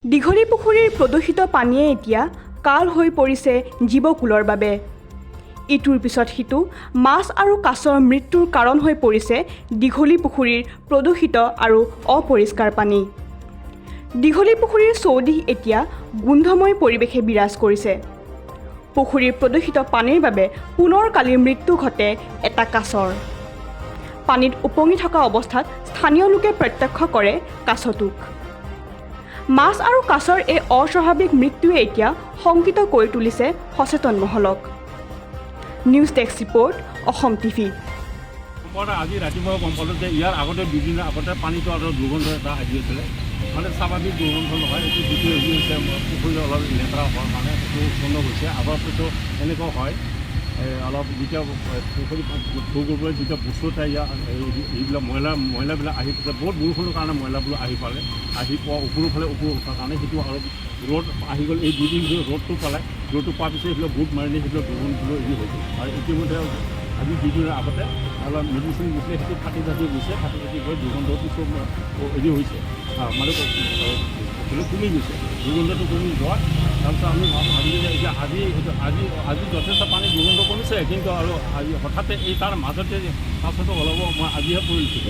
দীঘলী পুখুৰীৰ প্ৰদূষিত পানীয়ে এতিয়া কাল হৈ পৰিছে জীৱকুলৰ বাবে। ইটোৰ পিছত সিটো মাছ আৰু কাছৰ মৃত্যুৰ কাৰণ হৈ পৰিছে দীঘলী পুখুৰীৰ প্ৰদূষিত আৰু অপৰিষ্কাৰ পানী। দীঘলী পুখুৰীৰ চৌদিশ এতিয়া গোন্ধময় পৰিৱেশে বিৰাজ কৰিছে। পুখুৰীৰ প্ৰদূষিত পানীৰ বাবে পুনৰ কালি মৃত্যু ঘটে এটা কাছৰ। পানীত উপঙি থকা অৱস্থাত স্থানীয় লোকে প্ৰত্যক্ষ কৰে কাছটোক। মাছ আৰু কাছৰ এই অস্বাভাৱিক মৃত্যুৱে এতিয়া শংকিত কৰি তুলিছে সচেতন মহলক। News desk report, Assam TV. ওপৰতে আজি ৰাতিপুৱা গম পালোঁ যে ইয়াৰ আগতে 2 দিনৰ আগতে পানীটো আৰু দুৰ্গন্ধ এটা আহি আছিলে। মানে স্বাভাৱিক দুৰ্গন্ধ নহয়, এইটো যিটো হেৰি হৈছে, পুখুৰী অলপ লেতেৰা হোৱাৰ কাৰণে সেইটো উৎপন্ন হৈছে। আগৰ পিছত এনেকুৱা হয়, এই অলপ যেতিয়া পুখুৰী ভূগৰ্ভত যেতিয়া বস্তু ইয়াৰ এইবিলাক ময়লাবিলাক আহি পেলাই বহুত বৰষুণৰ কাৰণে ময়লাবোৰ আহি পালে, আহি পোৱা ওপৰৰ ফালে ওপৰত উঠাৰ কাৰণে সেইটো অলপ ৰ'দ আহি গ'ল। এই 2 দিন ধৰি ৰ'দটো পালে। ৰ'দটো পোৱাৰ পিছত সেইবিলাক গোট মাৰিলে, সেইবিলাক দুৰ্গন্ধ হেৰি হৈ গ'ল। আৰু ইতিমধ্যে আজি 2 দিনৰ আগতে অলপ মেডিচিন দিছিলে, সেইটো ফাটি ফাটি গৈছে। ফাটি ফাটি গৈ দুৰ্গন্ধটো চব হেৰি হৈছে, মানে কমি গৈছে। দুৰ্গন্ধটো কমি যোৱাত তাৰপিছত আমি ভাবিলোঁ যে এতিয়া আজি এইটো আজি আজি যথেষ্ট পানী দুৰ্গন্ধ কমিছে। কিন্তু আৰু আজি হঠাতে এই তাৰ মাজতে কাছটো ওলাব মই আজিহে পৰিলক্ষিত।